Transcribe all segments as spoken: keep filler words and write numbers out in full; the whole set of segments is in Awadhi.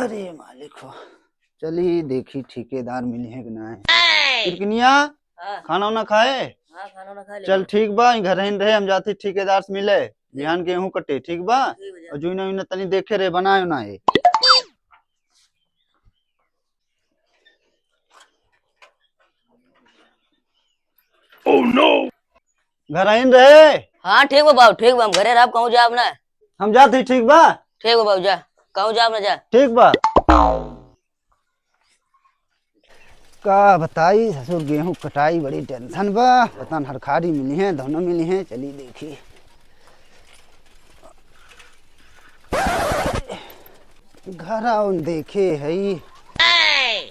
अरे मालिक हो, चली देखी ठेकेदार मिली है कि ना है। किरकिनिया, हाँ। खाना उना खाए? हाँ, खाना उना खा ले। चल ठीक बा, ई घर ही रहे, हम जाती ठेकेदार से मिले। बिहान गेहूं कटे, ठीक बा? ठीक बा, जा। और जुइना उइना तनी देखे रहे, बनाए उनाए। Oh no! घर आइन रहे। हाँ, ठीक बा बाबू, ठीक बा, हम घरे रहब, कहूँ जाब ना। हम जात ही, ठीक बा? ठीक बा बाबू, जा, कहूँ जाब ना, जा। ठीक बा। का बताई ससुर, गेहूं कटाई बड़ी tension बा, पता न हरखारी मिली है, दोनों मिली है, चली देखी। घर आउन देखे हई।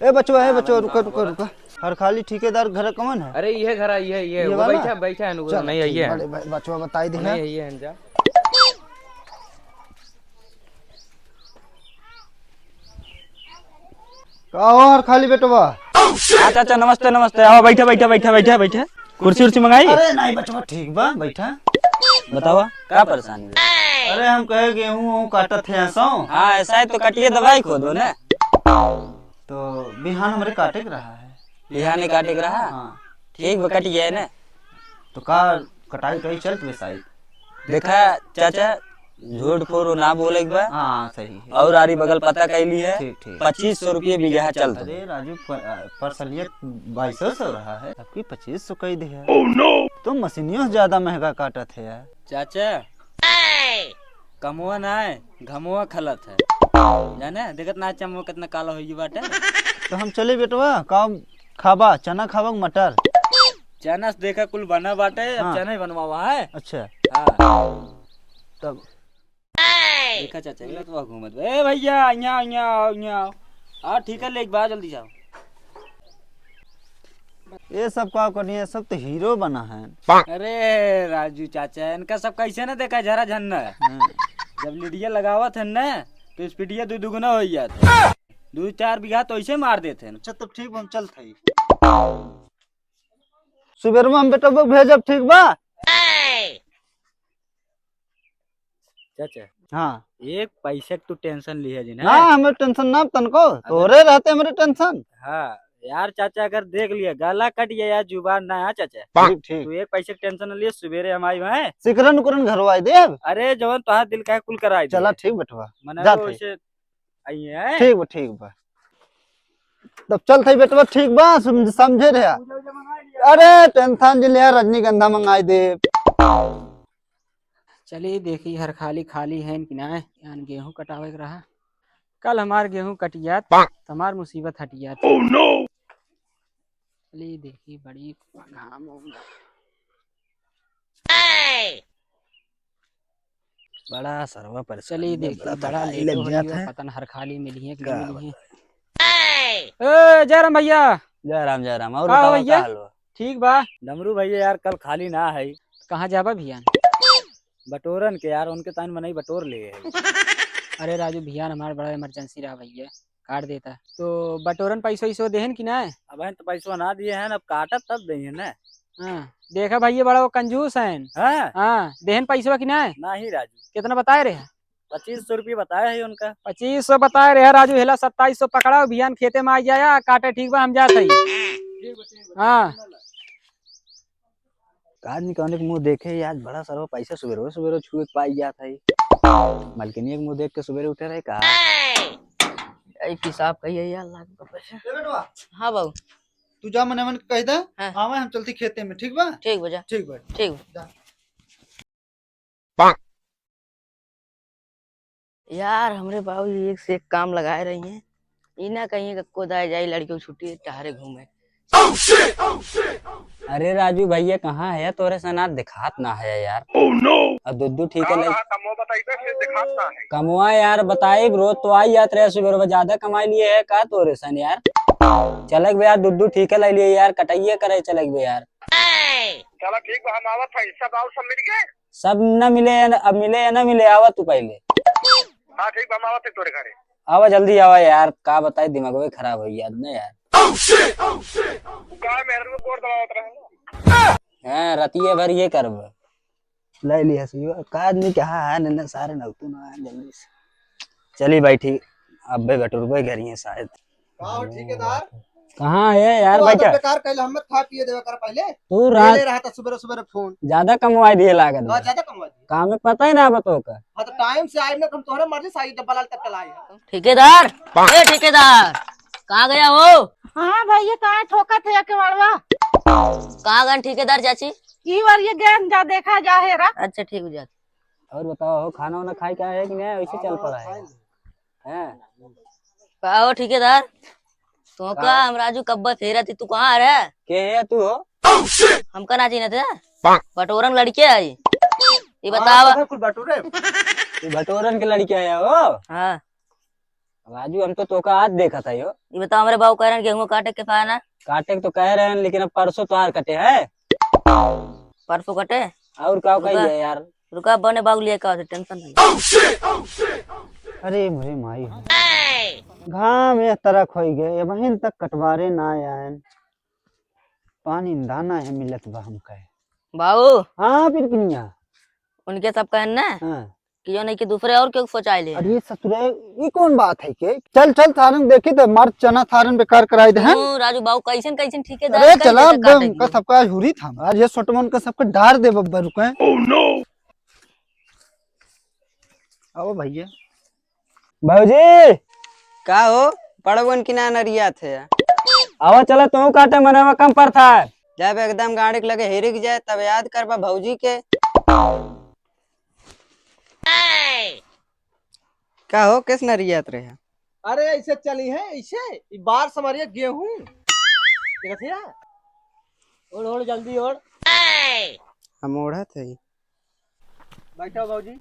ए बचवा, ए बचवा, रुका, रुका, रुका। हरखाली ठेकेदार घर कौन है? अरे, ये घर है, ये, ये, ये वो वाला? बैठा, बैठा है, नुकसान चल, नहीं है, ठीक, ये है। बड़े ब-, बचवा बताई दे नहीं है। है, ये है, जा। का हो हरखाली बेटवा? हाँ चाचा, नमस्ते, नमस्ते। आओ, बैठा, बैठा, बैठा, बैठा, बैठा। कुर्सी उर्सी मंगाई? अरे नहीं बचवा, ठीक बा, बैठा। बतावा, का परेशानी बा? अरे हम कहे गेहूं वहूं काटत है सो। हाँ, ऐसा है तो कटिए दवाई खो दो ना। तो बिहान हमरे काटे के रहा है। बिहान ही काटे के रहा? हाँ। ठीक बा, कटिए ना। तो का कटाई उटाई चलत बे साइड? देखा चाचा, झूठ फूर ना बोले के बा। हाँ, सही है। और आरी बगल पता कैली है, ठीक, ठीक। पच्चीस सौ रुपये बीघा चलत है। अरे राजू, प-, अ, परसलिया बाईस सौ रहा है, अबकी पच्चीस सौ कह दे है। Oh no! तो मशीनियों से ज्यादा महंगा काटत है यार। चाचा, कमवा ना है, घमवा खलत है। जाने, देखत ना चमवा कितना काला होई बाटे। तो हम चली बेटवा, का खाबा, चना खाबा कि मटर? चना से देखा कुल बना बाटे, अब हाँ। चना ही बनवावा है। अच्छा। हाँ। तब देखा चाचा, ये तो घूमत बा। ए भैया, यहाँ, यहाँ आओ, यहाँ आओ। हाँ, ठीक है, लेके बा, जल्दी जाओ। ये सब का करनी है, सब तो हीरो बना है। अरे राजू चाचा, इनका सब कैसे ना देखा, जरा झन्ना है। हाँ। जब लीडिया लगावत है ना, तो स्पीडिया दो दुगुना हो जात है। दो चार बीघा तो ऐसे मार देते हैं। अच्छा, तब ठीक बा, हम चलत हई। सुबेरवा हम बेटवा भेजब, ठीक बा? चाचा, हाँ। एक पैसे के तू tension लिहे जी ना। ना, हमें tension ना तनको, अगर तोरे रहते हमरे tension। हाँ, यार चाचा, अगर देख लिया, गला कट गया यार, जुबान ना है चाचा। ठीक, ठीक। तू एक पैसे के tension न लिए, सुबेरे हम आई भाई। सिकरन उकरन घरवाई देब। अरे, जवन तोहार दिल का कुल कराई दे। चला, ठीक बेटवा। मने जात वो है। उसे आई है। ठीक बा, ठीक बा। तब चलत हई बेटवा, ठीक बा, सम-, समझे रहे। अरे tension जिन ले, रजनीगंधा मंगाई दे। चली देखी हरखाली खाली है कि ना, यान गेहूं कटावे के रहा। कल हमार गेहूं कटियात, त हमार मुसीबत हटियात। Oh no! चली देखी बड़ी घाम हो गया। बड़ा सरवा परेशान चली बा, देखी, बड़ा बड़ा थकाई लेट लग हो जात गया, है। पता न हरखाली मिली है कि का नहीं मिली है। बताई? ए, जयराम भैया। जयराम, जयराम। और का बतावा, भैया? का हाल बा? ठीक बा। डमरू भैया यार, कल खाली ना है। कहाँ जाबा भैया? बटोरन के यार, उनके तान मनई बटोर ले है। अरे राजू भैया, हमार बड़ा emergency रहा भैया। काट देता। तो बटोरन पैसो वैसो देहन कि ना? अब तो पैसो ना दिए हैं, अब काटब तब देहन ना। हाँ, देखा भैया, बड़ा वो कंजूस हैं। हाँ? हाँ, देहन पैसवा कि ना? नहीं राजू। कितना बताए रहे? पच्चीस सौ रुपये बताए हैं उनका। पच्चीस सौ बताए रहे राजू, हेला सत्ताईस सौ पकड़ा, बिहान खेते में आ जाया, काटे ठीक बा, हम जात हई। हाँ। का आदमी कौने के मुंह देखे, आज बड़ा सारा पैसा सुबेरे सुबेरे छुए के पाई जात है। मलकिनिया के मुंह देख के सुबेरे उठे रहे का? ए, हिसाब कहिए यार, लाख का पैसा। ए बेटवा। हाँ बाबू। तू जा, मने मन कह दे। हाँ। आवे, हम चलती खेते में, ठीक बा? ठीक बा, जा। ठीक बा। ठीक बा। जा। यार, हमरे बाबूजी एक से एक काम लगाए रही हैं। ई ना कहिए कि कोदाए जाई लड़कियों छुट्टी टहरे घूमे। अरे राजू भैया, कहाँ है? तोरे से ना दिखात ना है यार। Oh no! अब दुद्दू ठीक है, हाँ, हाँ, कमवा बताइबे, फिर दिखात ना है। कमवा यार बताइब, रोज तो आई जात रहे सुबह, ज्यादा कमाई लिए है का तोरे सन यार? चलक बे यार, दुद्दू ठीक है, ले लिए यार, कटाइए करे चलक बे यार। चला ठीक बा, हम आवत है, सब और सब मिल गए? सब न मिले, अब मिले या न मिले, आवा तू पहले। हाँ, ठीक बा, हम आवत है तोरे घरे। आवा, जल्दी आवा यार, का बताई, दिमागवे खराब हो गया न यार। तू का मेहरारू के गोड़ दबावत रहे ना? हाँ, रतिया भर ये करब। ले लिया सुइया, का आदमी के हाँ, हाँ, नन्ना सारे नौतू ना आए जल्दी से। चली बैठी, अब्बे बटुरबे करिए शायद। का हो ठेकेदार? कहाँ है यार, तू आदत बैठा? बेकार कैले, हमें खा पिए देवे कर पहले। तू ले रात ले रहा था सुबह सुबह फोन। ज्यादा कमवाई दिए लागत का बा। ज्यादा कमवा दिए? काम में पता ही ना बतो का। हाँ, तो टाइम से आए ना, हम तोहरे मर्जी से आई, जब बलाल तब चला आए। ठेकेदार, ए ठेकेदार, कहाँ गया हो? हाँ भैया, कहाँ ठोकत है केवड़वा? कहाँ गन ठेकेदार चाची? ई बार ये गेंद जा देखा जा है रा। अच्छा, ठीक हो जात। और बताओ हो, खाना वाना खाए का है कि नहीं, वैसे चल पड़ा है? हैं? का हो ठेकेदार? तो का? का हम राजू कब्बा फेरा थी, तू कहाँ रहे? के है तू हो? हमका ना चिन्हत है? बटोरन लड़के आई। ये बतावा। हाँ, तो कुल बटोरे। ये बटोरन के लड़के आया हो? हाँ। राजू, हम तो तोका आज देखा था यो। ये बताओ, हमरे बाबू कह रहे हैं गेहूं काटे के पाना। काटे के तो कह रहे हैं, लेकिन अब परसों तोहार कटे है। परसों कटे? और का रुका। कही है यार? रुका, बने बाबू लिए का होते, टेंशन नहीं। अरे मोरे माई हो। घाम एह तरह खोई गए, अबहिन तक कटवारे ना आयन। पानी दाना है मिलत बा हमका। बाबू। हाँ, पिरकिनिया। उनके सब कहन ना हाँ। कि जो नहीं कि दूसरे और क्यों सोचाए ले। अरे ससुरे, ई कौन बात है के? चल, चल, थारन देखी तो मार चना थारन बेकार कराई दे हैं। तू राजू बाबू कैसन, कैसन ठेकेदार अरे कैसे चला, बेकार एकदम दे का दिए। सबका हुरी था। आज ये सोटमन का सबका डार दे बब्बर रुके। आओ भैया। भौजी। का हो, बड़वन की ना नरिया थे? आवा चला, तू काटे मनवा कम पर था। जब एकदम गाड़ी के लगे हिरिक जाए, तब याद करबा भौजी के। का हो, किस नरियात रहे? अरे, ऐसे चली है, ऐसे। ई बार समरिया गेहूं। देखत है? ओढ़, ओढ़, जल्दी ओढ़। हम ओढ़त है। बैठो भौजी,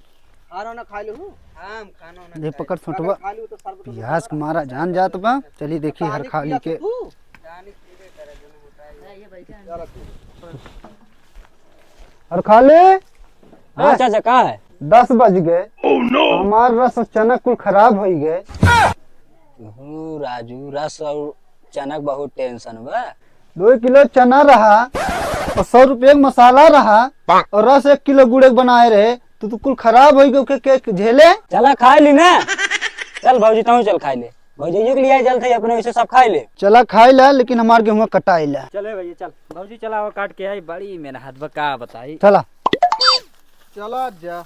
खाना ना खा लू। हाँ, हम खाना ना ये खाए। पकड़ छोटवा, खा लू तो शरबत पियास के मारा जान जात बा। चली देखी हर खाली के। तू? हर खाली। हाँ चाचा, का है? दस बज गए। हमार रस और चना कुल खराब हो गए। हूँ राजू, रस और चना के बहुत टेंशन बा। दो किलो चना रहा और सौ रुपये का मसाला रहा और रस एक किलो गुड़े के बनाए रहे, तू तो कुल खराब हो गए। के, के झेले? चला खाए ली ना। चल भौजी, तू चल खाए ले। भौजी के लिए जल थे अपने, वैसे सब खाए ले। चला खाए ला, लेकिन हमार गेहूं कटाए ला। चले भैया चल। भौजी चला, वो काट के आई, बड़ी मेहनत बा, का बताई। चला। चला जा।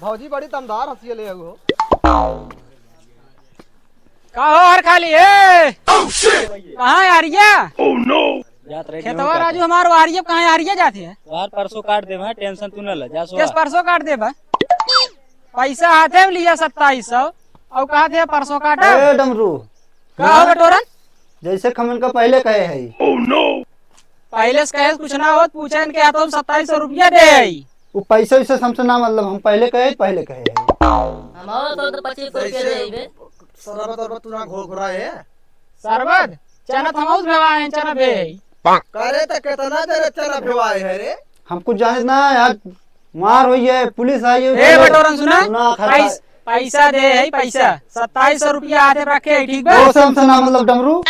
भौजी बड़ी दमदार हंसिया ले आऊ हो। का हो हर खाली है? कहाँ है हरिया? जात रहे खेतवा गेहूं राजू काटे। हमार वो हरिया कहाँ है? हरिया जात है। यार परसों काट दे भाई, टेंशन तू न ले, जा सो। किस परसों काट दे बा? पैसा हाथे में लिया सत्ताईस सौ, और कहा थे परसों काटा। ए डमरू, का हो बटोरन? जैसे हम इनका पहले कहे है। पहले से कहे कुछ ना होत, पूछे इनके हाथों में सत्ताईस सौ रुपया दे आई। वो पैसे वैसे हमसे ना मतलब, हम पहले कहे, पहले कहे है। हम और तो पच्चीस सौ रुपया दे आइबे। शरबत अरबत तू ना घोर घोरा है। शरबत? चना थमाउस भेवा है, चना बे आई। करे तो कितना देर चना भेवा है रे? हम कुछ जाने ना यार, मार हुई है, पुलिस आई है, ए बोलो। बटोरन सुना, सुना, खा- पैस-, पैसा दे है, पैसा। सत्ताईस सौ रुपया हाथे रखे है, ठीक बा? वो सब से ना मतलब डमरू,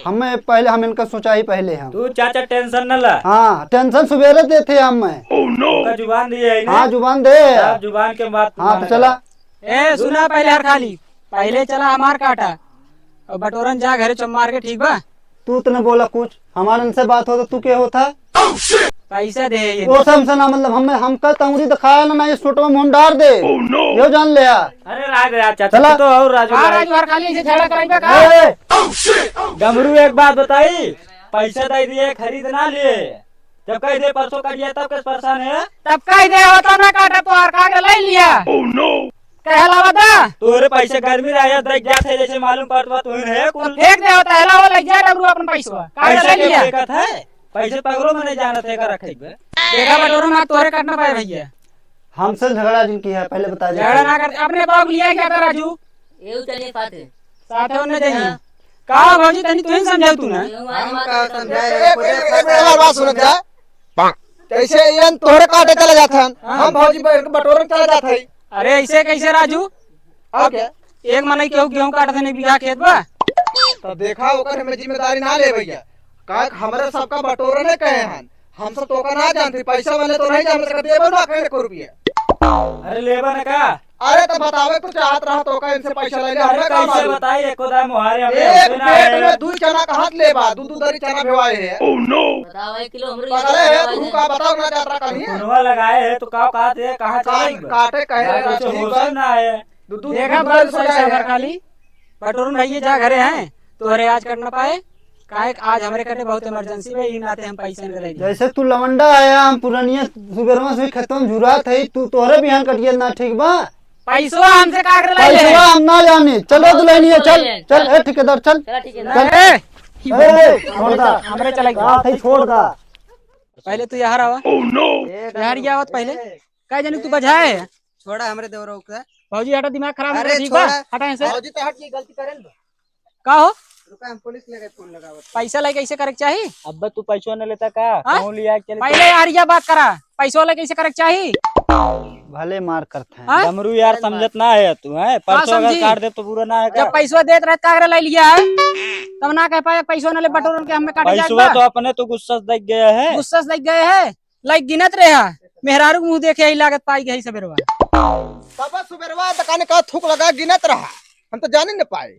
हमें पहले, हम इनका सोचा ही पहले हम। तू चाचा टेंशन न ला। हाँ, टेंशन सुबेरे देते हैं हमें। का जुबान दिए है ना? हाँ, जुबान दे। आप जुबान के बात हाँ, तो माना चला। करो। ए, सुना पहले हर खाली, पहले चला हमार काटा, और बटोरन जा घरे चुप मार के, ठीक बा? तू तो न बोला कुछ, हमारे इनसे बात हो तो तू क्या होता? पैसा दे ये। वो सब से ना मतलब, हमें, हमका तंगड़ी दिखाया ना, ना ये सोटवा में हम डार दे। यो जान ले यार। अरे राज, राज, चाचा, चला। तू तो और राजू हाँ, भाई। राजू हर खाली इसे झगड़ा कराई बा का? ए! डमरू एक बात बताई, पैसा दे दिए, खरीद ना लिए। जब कह दे परसों काट लिया, तब कैसे परेशान है? तब कह दे होता ना काटा तो हर काट ले लिया। कहला बता। तोरे पैसे गर्मी रहे, देख जात है, जैसे मालूम पड़त बा, तू ही रहे तो कुल। फेंक दे होता है, लाओ, ले जा डमरू अपन पैसवा। काहे पैसे ले के लिया? फेंकत है, पैसे पगलो में नहीं जानत है, का रखे बे। देखा बटोरन, ना तोरे काटना पाए भैया। हमसे झगड़ा जिनकी है, पहले बता दे। झगड़ा ना कर, अपने बाप लिया क्या था राजू? ये चलिए साथे। साथे होने जाइए। हाँ। का भौजी, तनी तू ही समझाओ तू ना। हम का समझाए, एक, एक, एक, एक बार बात सुनत जा। कैसे एन तोहरे काटे चला जात हन? हाँ। हम भौजी ब-, बटोरन चला जात हई। अरे ऐसे कैसे राजू? अब क्या? एक मनई केहू गेहूं काटत है, नहीं बीघा खेत बा। तो देखा ओकर हमें जिम्मेदारी ना ले भैया। का हमरे सबका बटोरने कहे हन। हम सब तोका ना जानते, पैसा वाले तो नहीं जानते, देबो ना कहे एको रुपया। अरे लेबा ना का? अरे तो बतावे तो चाहत रहा तो का इनसे पैसा ले ले, अरे हमें का कैसे मालूम? बताई, एको दाई मोहारे हमरे एक होते ना पेट है। में दू चना का हाथ लेबा, दू दू दरी चना भेवाए है। बताओ, एक किलो हमरो पकड़े है, तू का बताओ ना जात्रा कहीं है। फोनवा लगाए है तो का कहत है, कहाँ चले एक बार? काटे कहे रहे, कुछ होश ना है। दू दू देखा दू बात दरी सही सही है। खाली बटोरन भैया जा घरे हैं, तोहरे आज कर ना पाए, काहे कि आज हमरे कटे बहुत emergency बा, ई नाते हम पैसा न लेंगे। जैसे तू लवंडा आया, हम पुरनिया सुबेरवा से खेतवा में झुरात है, तू तोहरे बिहान कटिया ना ठीक बा? पैसवा हमसे का करे लाइले? पैसवा हम ना जाने। चलो दुल्हनिया, चल, चल, ए ठेकेदार, चल। चला ठीक है। चल। ए, ए, छोड़ दा। हमरे चले। बात है, छोड़ दा। पहले तू यहाँ आवा। Oh no! यहाँ आवत पहले। का जाने तू बजाए? छोड़ा हमरे देवरा ओकरा। भौजी हटा, दिमाग खराब हो अरे गया, ठीक बा? छोड़ा। हटा यहाँ से। भौजी तो हट गई, गलती करे ना। का हो? रुका, हम पुलिस लगे फोन लगावत। पैसा लेके ऐसे करे के चाही? अब्बे तू पैसवा न लेता का? हाँ? कहूँ लिया के चले पहले यार ये बात करा, पैसवा लेके ऐसे करे के चाही? भले मार करते हैं। हाँ? डमरू यार समझत ना है तू, हैं? का परसों अगर समझी? काट दे तो बुरा ना है का? जब पैसवा देत रहे का करे ले लिया है? तब ना कह पाए पैसवा न ले बटोरन के हमें काटे जात पैसवा बा। तो अपने तो गुस्सा से देख गया है। गुस्सा से देख गए है। लाइक गिनत रहा, मेहरारू के मुंह देखे यही लागत पाई गई सबेरवा। तब सुबेरवा दुकान का थूक लगा गिनत रहा, हम तो जाने न पाए।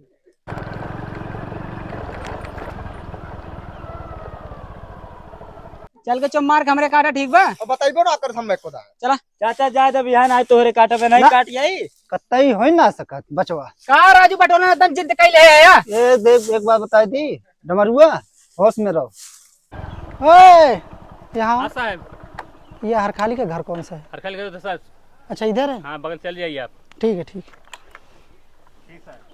चल के चुप मार के हमरे काटा, ठीक बा? अब बताइबो ना कर हम को दा। चला। चाचा जाए जब यहाँ ना आए तोहरे काटा पे नहीं ना। काट आई। कतई हो ना सकत बचवा। का राजू बटोला एकदम जिद कैले है या? ए देख एक बात बताई दी डमरुआ, होश में रहो। ओए, यहाँ हाँ साहब। ये हरखाली का घर कौन सा है? हरखाली का तो साहब। अच्छा, इधर है? हाँ, बगल चल जाइए आप। ठीक है, ठीक। ठीक साहब।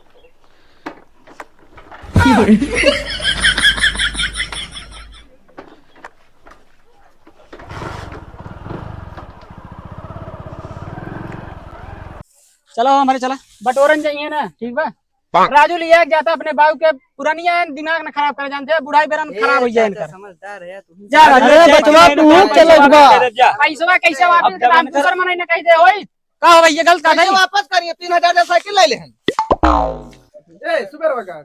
चलो, हमारे चला। बटोरन जाइए ना, ठीक बा? राजू लिया के जाता अपने बाबू के पुरानिया है, दिमाग न खराब कर जानते हैं, बुढ़ाई बेरा में ए, खराब हो जाए चाचा, इनका। समझदार है तू। जा राजू, अरे जा, बचवा, जा, तू जा, चल जा, बा। जा। पैसवा कैसे वापस अब कर, हम जब दूसर मनाई न कह दे होई। का हो भैया, गलत का पैसा नहीं? वापस करिए, तीन हजार का साइकिल ले ले हैं। ए, सुबह रोगा।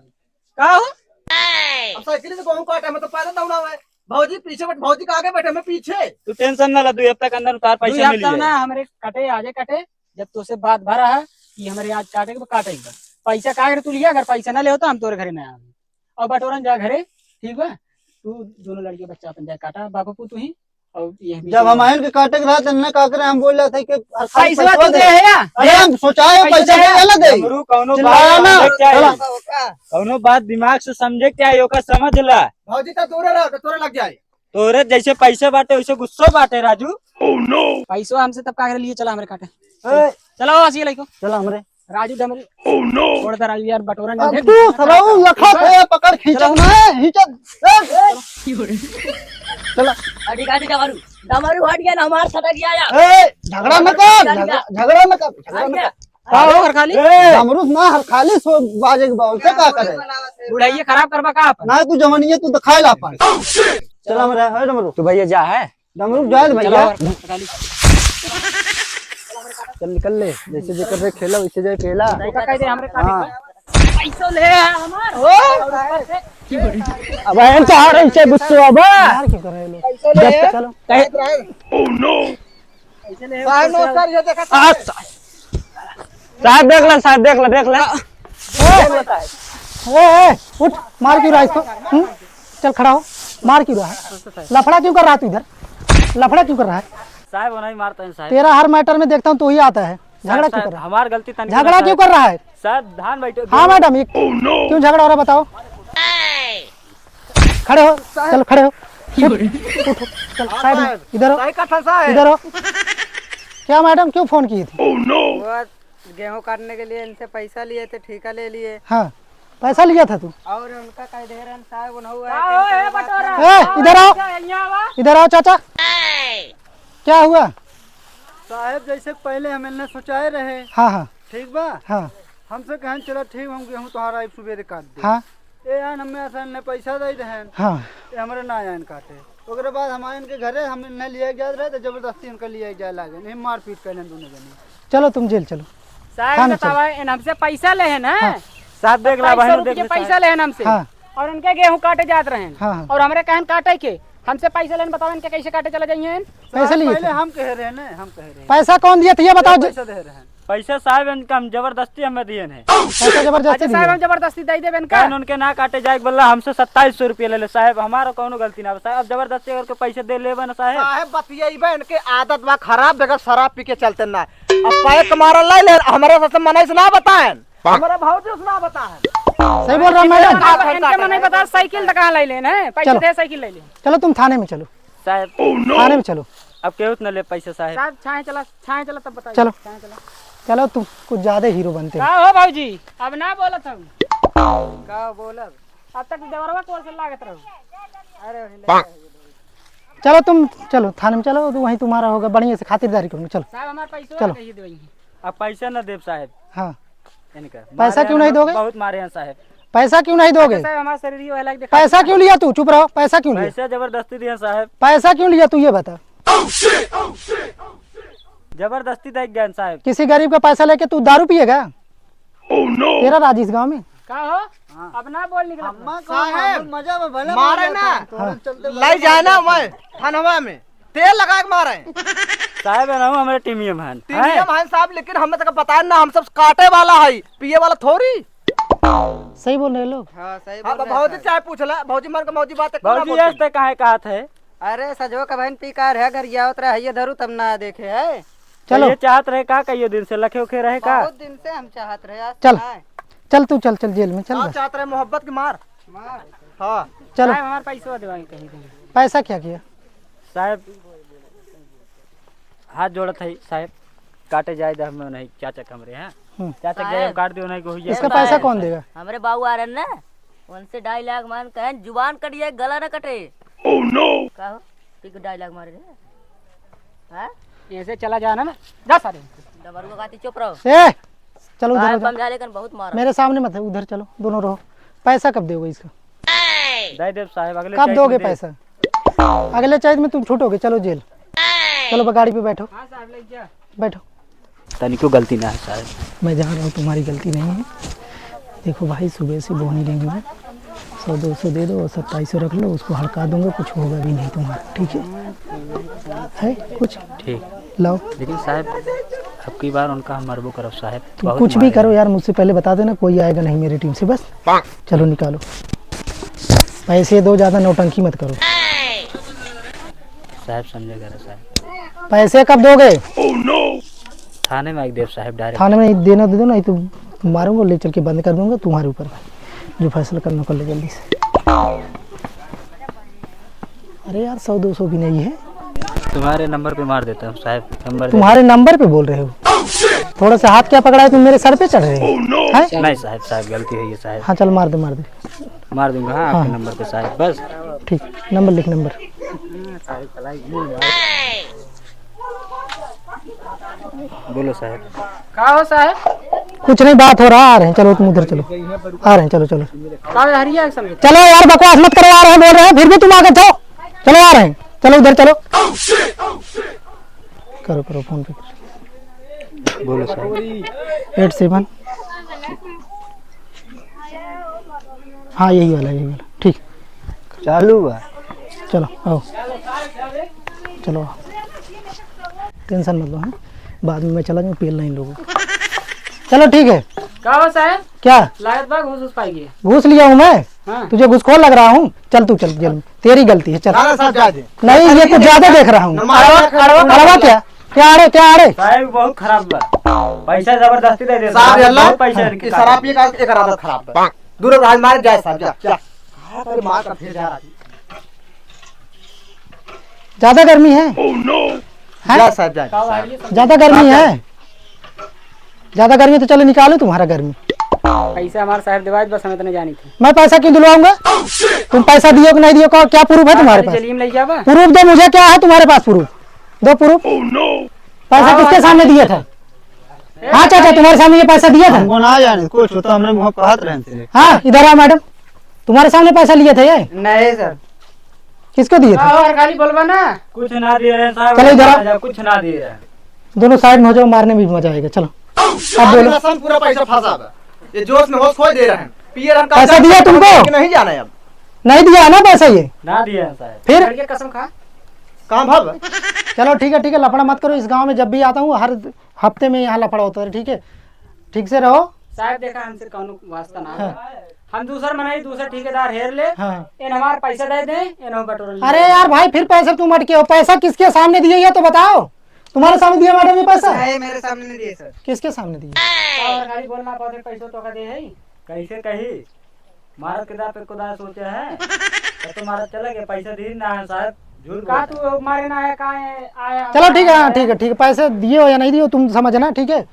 का हो? अब साइकिल से कहूँ काटा, मैं तो पैदल दौड़ा हुआ है। भौजी पीछे बैठ, भौजी का आगे बैठे, मैं पीछे। तू tension ना ला, दो हफ्ता के अंदर उतार दो पैसा हफ्ता मिल जाए। ना, हमरे कटे, आजे कटे, जब तोसे बात भरा है कि हमरे आज काटे के बा, काटे के बा। पैसा काहे रे तू लिया, अगर पैसा ना ले होता हम तोरे घरे ना आवे। और बटोरन जा घरे, ठीक बा? तू दोनों लड़के बच्चा अपन जाए काटा, बापू तू ही, और ये भी जब हम आयन के काटे के रहत न का करे, हम बोल रहे थे कि अरे खाली पैसा पैसा तू दे। दे है या? अरे हम सोचाए पैसा पैसा दे। दे ना दे। हमरू कौनो चिल्लाया बात ना। समझे क्या है? चला। कौनो बात दिमाग से समझे क्या है, ओका समझ ला। भौजी तो दूर रहो, तो तोरे लग जाए। तोरे जैसे पैसे बाटे, वैसे गुस्सो बाटे, राजू। Oh no! पैसो हमसे तब का करे लिए, चला हमरे काटे। ए। चला, आओ, हंसी लइको। चला हमरे। राजू डमरू। Oh no! छोड़ दे राजू यार, बटोरा नहीं अब दे। तू सरऊ लखा थे, पकड़ खींचत चला। ना, खींचत। ए। चला। अधिकारी डमरू, डमरू हट गया ना, हमार सटक गया यार। ए, झगड़ा न कर, झगड़ा, झगड़ा न कर, झगड़ा न कर। का हो हरखाली? ए, डमरू ना हरखाली सो बाजे के बावल से का करे? बुढ़ाइए खराब करबा का अपन? ना तू जवानिये तू दिखाए ला अपन। चला हमरे, ए डमरू। तू भैया जा है। डमरू जाए दे चलो भैया। हरखाली। चल निकल ले, जैसे जेकर से खेला वैसे जाए पेला। ओका कह दे हमरे काटे हाँ। का। पैसो ले है हमार हो। अब हम तो आ रहे से गुस्सा अब। यार क्यों कर रहे हैं लोग? पैसो ले देख है। तो चलो। कहे साहब, नमस्कार, ये देखा आ, साहब। साहब, देख ला, साहब, देख ला, देख ला। ए, ए, उठ, मार क्यों रहा है इसको? हम्म? चल, खड़ा हो, मार क्यों रहा है? लफड़ा क्यों कर रहा है तू इधर? लफड़ा क्यों कर रहा है? साहब, वो नहीं मारता है, साहब। तेरा हर matter में देखता हूँ, तू ही आता है, झगड़ा साहब, क्यों कर रहा है? हमार गलती तनिक झगड़ा ना, क्यों साहब। कर रहा है? साहब, धान बैठे हाँ, madam, ये क्यों झगड़ा हो रहा है, बताओ? खड़े हो, चलो, खड़े हो। उठ, उठ, उठ, चल, हाँ, side में, साहब। इधर हो, सही कहा था, साहब। इधर हो। क्या madam, क्यों phone की थी? वो गेहूं काटने के लिए इनसे पैसा लिए थे, ठेका ले लिए। हाँ, पैसा लिया था तू? और उनका कह दे रहे हैं, साहब, उन्हों का हो, ए, बटोरा? ए, इधर आओ। यहाँ आवा। इधर आओ, चाचा। क्या हुआ? साहब, जैसे पहले हम इन्हें सोचाए रहे। हाँ, हाँ। ठीक बा? हाँ। हमसे कहन, "चला ठीक, हम गेहूं तोहार आई सुबेरे काट दे।" हाँ। ए आन हमें असन ने पैसा दे देहन। हाँ। ए हमरे ना आयन काटे। ओकरे बाद हम आयन के घरे, हम इन्हें लिए जात रहे, तो जबरदस्ती इनका लिए जाए लागे। नहीं, मारपीट कर लेन दोनों जने। चलो, तुम जेल चलो। साहब, थाने चलो। बतावा, इन हमसे पैसा लेहन, हाँ? हाँ। साहब, देख ला, बहन, देख ले, पैसा साहब। लेहन हमसे। हाँ। और उनके गेहूं काटे जात रहेन। हाँ, हाँ। और हमरे कहन काटे के, हमसे पैसा लेहन, बतावा, इनके कैसे काटे चला जाइए? पैसा साहब, लिए पहले थे। हम कह रहे हैं ना, हम कह रहे हैं। पैसा कौन दिए थे, ये बताओ। पैसा दे रहे हैं। पैसा साहेब इनका हम जबरदस्ती हमें दिए हैं। पैसा जबरदस्ती अच्छा साहेब, दिए? हम जबरदस्ती दे देबे इनका। काहे उनके ना काटे जाए के बल्ला हमसे सत्ताईस सौ रुपया ले ले साहेब, हमारा कौनो गलती ना बा साहेब। अब जबरदस्ती अगर के पैसे दे लेबे ना साहेब। साहेब बतियाइबे, इनके आदत बा खराब, बेगर शराब पी के चलते ना। अब पैक मारल ले ले, हमारे साथ मनई से ना बताएन, हमारे भौजी से ना बताएन। सही बोल रहा है मैडम। इनके मन नहीं बता, साइकिल तो कहाँ ले लेन है, पैसे चलो। दे साइकिल ले ले। चलो तुम थाने में चलो। साहेब। थाने में चलो। अब केहू त न ले पैसा साहेब। साहेब, छाहे चला, छाहे चला तब बताइए। चलो। छाहे चला। चलो, तुम कुछ ज्यादा हीरो बनते हो। का हो भौजी, अब ना बोलत हूँ। का बोलब? अब तक देवरवा को से लागत रहू। अरे, चलो तुम, चलो थाने में चलो, तो वहीं तुम्हारा होगा, बढ़िया से खातिरदारी करूँगा। चलो। साहब, हमारे पैसवा चलो। कहिए दे वहीं। अब पैसा न देब साहेब। हाँ। इनका पैसा मारे क्यों हैं नहीं ना, दोगे? बहुत मारे हैं साहेब। पैसा क्यों नहीं दोगे? अच्छा साहेब, हमारा शरीर ही वह लायक दिखा पैसा क्यों लिया तू? चुप रहो, पैसा क्यों लिया? पैसा जबरदस्ती दिया साहेब। पैसा क्यों लिया तू, ये बता। जबरदस्ती दे गए साहेब। किसी गरीब का पैसा लेके तू दारू पिएगा? तेरा राज इस गाँव में। का हो? हाँ। अब ना बोल निकला। अम्मा को साहेब, हम मजा में भले मारे मार ना। लेते हैं, तो हाँ। चलते लाई जाए ना मैं थानवा में। तेल लगा के मारे। साहेब है ना, हमारे टीमियम हन। टीमियम हन साहब, लेकिन हमें तक बताए ना, हम सब काटे वाला है, पिए वाला थोड़ी। सही बोल रहे लोग। हाँ, सही हाँ, बोल रहे भौजी हैं। चाहे पूछ ला, भौजी मन के मौजी बात है, कोना भौजी बोलती? आज तक काहे कहत है? अरे, सजो का बहन पी कार है, घर आवत रहे, ये धरू तब ना देखे है। तो चलो। ये चाहत रहे का कहियो दिन से, लखे उखे रहे का? बहुत दिन से हम चाहत रहे, आज चल। आए। चल तू, चल, चल जेल में, चल आप बस। चाहत रहे मोहब्बत की मार? मार। हाँ। चलो। साहब, हमार पैसवा देवाई कहीं दिन। पैसा क्या किया? साहेब, हाथ जोड़त है साहेब, काटे जाए दे हमें नहीं, चाचा के हमरे हैं। हम्म। चाचा के हम साहेब। काट दे नहीं को हुई इसका जाए। पैसा कौन देगा? हमरे बाबू आ रहे ना, उनसे डायलॉग मान कहें, जुबान कट जाए, गला ना कटे। Oh no! का हो? पी के डायलॉग मारे रे। हाँ? ऐसे चला जाना ना, जा सारे। डमरुआ गाती चुप रहो। ए, चलो उधर साहब हो जाओ। समझा लेकिन बहुत मारा। मेरे सामने मत है, उधर चलो, दोनों रहो। पैसा कब दोगे इसका? दे देब साहेब, अगले कब चैत दोगे में देब। पैसा? अगले चैत में तुम छूटोगे, चलो जेल। चलो, ब-, गाड़ी पे बैठो। हाँ साहब, ले जा। बैठो। तनिको गलती ना है साहेब। मैं जान रहा हूँ तुम्हारी गलती नहीं है। देखो भाई, सुबह से बोहनी लेंगे, सौ दो सौ दे दो और सत्ताईस सौ रख लो, उसको हड़का दूंगा, कुछ होगा भी नहीं तुम्हारा, ठीक है? है कुछ? ठीक। लाओ। लेकिन साहेब, अब की बार उनका हम मरबो करब साहेब। तुम बहुत कुछ भी मारे करो हैं। यार, मुझसे पहले बता देना, कोई आएगा नहीं मेरी टीम से, बस। चलो निकालो, पैसे दो, ज्यादा नौटंकी मत करो। साहेब समझे करो साहेब। पैसे कब दोगे? थाने में आके देब साहेब, direct। थाने में देना दे दो, नहीं तो मारूंगा, ले चल के बंद कर दूंगा, तुम्हारे ऊपर जो फैसला करना कर लो जल्दी से। अरे यार, सौ दो सौ भी नहीं है। तुम्हारे नंबर पे मार देता हूँ साहेब, नंबर दे तुम्हारे दो। नंबर पे बोल रहे हो? थोड़ा सा हाथ क्या पकड़ा है, तुम मेरे सर पे चढ़ रहे हो? हैं? नहीं साहेब, साहेब गलती है ये साहेब। हाँ चल, मार दे, मार दे। मार दूंगा, हाँ, हाँ। आपके नंबर पे साहेब, बस। ठीक, नंबर लिख, नंबर। बोलो साहेब। का हो साहेब? कुछ नहीं, बात हो रहा, आ रहे हैं, चलो तुम उधर चलो, आ रहे हैं, चलो चलो। का हो हरिया समझे? चलो यार, बकवास मत करो, आ रहे हैं, बोल रहे हैं, फिर भी तुम आगे जाओ, चलो आ रहे हैं, चलो उधर चलो। करो करो, फोन पे करो। बोलो साहेब। एट सेवन। हाँ यही वाला, यही वाला, ठीक। चालू बा। चलो आओ, चलो आओ। टेंशन मत लो, हाँ, बाद में मैं चला जाऊँ, पेल नहीं लोगों को। चलो ठीक है। का हो साहेब? क्या? लागत बा घूस उस पाई गए। घूस लिया हूँ मैं? हाँ। तुझे घूसखोर लग रहा हूँ? चल तू चल जेल में, तेरी गलती है, चल। ना, ना, साहब, जा दे। नहीं, ये कुछ ज्यादा देख रहा हूँ। ना, मार, मार, मार, मार। अड़वा क्या? क्या अड़े, क्या अड़े? साहेब बहुत खराब बा। पैसा जबरदस्ती दे दे। साहब, बहुत पैसा इनके ये शराब पिए का एक आदत खराब है। दूर रहा, मार जाए साहब, जा, जा। हाँ, तेरे माँ का फिर जा रहा। ज्यादा गर्मी है? हैं? जा साहब, जा, जा साहब। ज्यादा गर्मी है? ज्यादा गर्मी तो चलो निकालो तुम्हारा गर्मी। पैसा हमारा साहब दिवाए, बस हम इतने जानी थे। मैं पैसा क्यों दिलवाऊंगा? तुम पैसा दियो कि नहीं दियो, क्या, क्या प्रूफ है तुम्हारे पास? जेल में ले जावा। प्रूफ दो मुझे, क्या है तुम्हारे पास प्रूफ? दो प्रूफ। पैसा किसके सामने दिया था? हाँ चाचा, तुम्हारे सामने ये पैसा दिया था? हमको ना जाने, कुछ होता हमने मुँह कहत रहे थे। हाँ, इधर आओ मैडम, तुम्हारे सामने पैसा लिया था ये? नहीं सर। किसको दिए थे? और खाली बोलबा ना। कुछ ना दिए रहे साहब, चलो इधर आओ। कुछ ना दिए रहे। दोनों साइड में हो जाओ, मारने में भी मजा आएगा। चलो, अब बोलो। रसम पूरा पैसा फंसा बा। ये जोश में होश खो दे रहे हैं। पिए रहन का पैसा दिया तुमको? कि नहीं जाना है अब। नहीं दिया है ना पैसा ये? ना दिया है साहब। फिर? लड़के कसम खा। कहाँ भाग? चलो ठीक है, ठीक है, लफड़ा मत करो। इस गाँव में जब भी आता हूँ, हर हफ्ते में यहाँ लफड़ा होता है, ठीक है? ठीक से रहो। साहब, देखा, हमसे कौनो वास्ता ना है। हाँ। हम दूसर मनई, दूसर ठेकेदार हेर ले, हाँ। इन हमार पैसा दे दे, इन हम बटोर ले। अरे यार भाई, फिर पैसे तुम अटके हो, पैसा किसके सामने दिए ये तो बताओ। तुम्हारे सामने दिया मैडम ये पैसा? नहीं, मेरे सामने नहीं दिए सर। किसके सामने दिए? और खाली बोलना पड़े, पैसों तो का दे है। कैसे कही? मारत के दाँत पे कुदाल सोचे है। तो, तो मारत चला गया, पैसा दी ना है साहब, झूठ का बोलता है। तू मारे ना है, का है, आया चलो ठीक है, हाँ, है। ठीक है, ठीक है, पैसे दिए हो या नहीं दिए हो तुम समझना, ठीक है?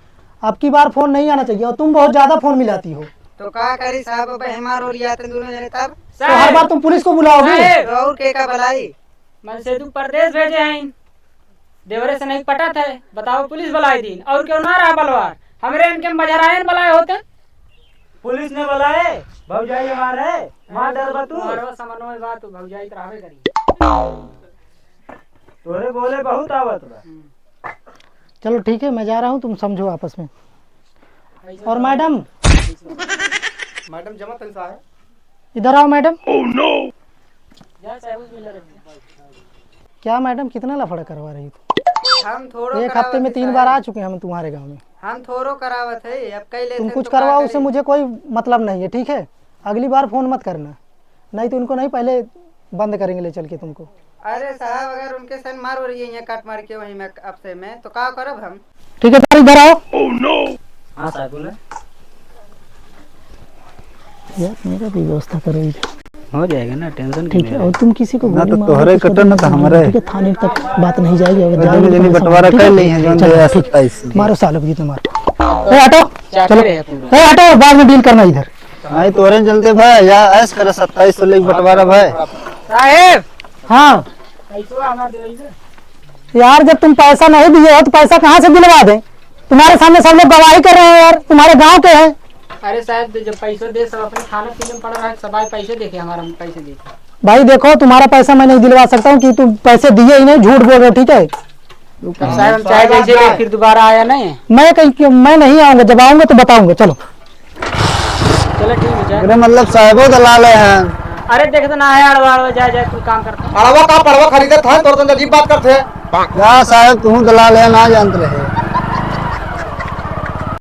अब की बार फोन नहीं आना चाहिए और तुम बहुत ज्यादा फोन मिलाती हो। तो का करी साहब, अब हमार और या तुम दोनों जने तब। तो हर बार तुम पुलिस को बुलाओगे? साहब। तो और के का बुलाई? मन से तू परदेस भेजे हैं, देवरे से नहीं पटत है, बताओ पुलिस बुलाई दीन, और क्यों ना रहा बलवार, हमरे इनके मजरायन बुलाए होते। पुलिस ने बुलाए, भौजाई हमार है, मार डरबा तू। मारो समन्वय बात, भौजाई करावे करी। तोरे बोले बहुत आवत बा। हम्म। चलो ठीक है, मैं जा रहा हूँ, तुम समझो आपस में। और मैडम? मैडम जमा तनसा है। इधर आओ मैडम। क्या मैडम, कितना लफड़ा करवा रही हो? हम थोड़ो एक हफ्ते में तीन बार आ चुके हैं हम तुम्हारे गाँव में। हम थोड़ो करावत है, अब कई लेते तुम कुछ करवाओ, उससे मुझे कोई मतलब नहीं है, ठीक है? अगली बार फोन मत करना, नहीं तो इनको नहीं, पहले बंद करेंगे ले चल के तुमको। अरे साहब, अगर उनके सन मार हो रही है यहाँ काट मार के वहीं में आपसे में, तो का करब हम? ठीक है, सर, इधर आओ। हाँ साहब, बोले। यार, मेरा भी व्यवस्था करो इधर। हो जाएगा ना, टेंशन ठीक है, और तुम किसी को ना गोली तो मारो, तोहरे किसी को कटो, ना तो गोली मारो, हमारे। ठीक है, थाने तक बात नहीं जाएगी, अगर जाओगे तो जनी बटवारा कर ली है, जौन चलो, ठीक है। सत्ताईस। मारो सालो, जितना मारो। ए, हटो। चलो। ए, हटो, बाद में डील करना इधर। नहीं, तोरे चलते भाई, या ऐस करे सत्ताईस सौ लेके बंटवारा भाई। साहेब। हाँ। यार, जब तुम पैसा नहीं दिए हो, तो पैसा कहाँ से दिलवा दें? तुम्हारे सामने सब लोग गवाही कर रहे हैं यार, तुम्हारे गांव के हैं। अरे साहब, जब पैसों दे, सब अपने खाने पीने में पड़ा रहा है, सब आए पैसे देखे, हमारा पैसे देखे। भाई देखो, तुम्हारा पैसा मैं नहीं दिलवा सकता हूँ कि तुम पैसे दिए ही नहीं, झूठ बोल रहे हो, ठीक है? अब साहब, हम चाहे जैसे रहे, फिर दोबारा आया नहीं। मैं कहीं, मैं नहीं आऊंगा, जब आऊंगा तो बताऊंगा। चलो। चलो, ठीक है, जा। अरे, मतलब, साहेबो दलाल हैं। अरे, देख तो ना है, अड़वा, अड़वा, जा, जा, तू काम कर। अड़वा का पड़वा खरीदत है, तोर तो अजीब बात करते हैं। जा साहेब, तू दलाल है, ना जानत रहे।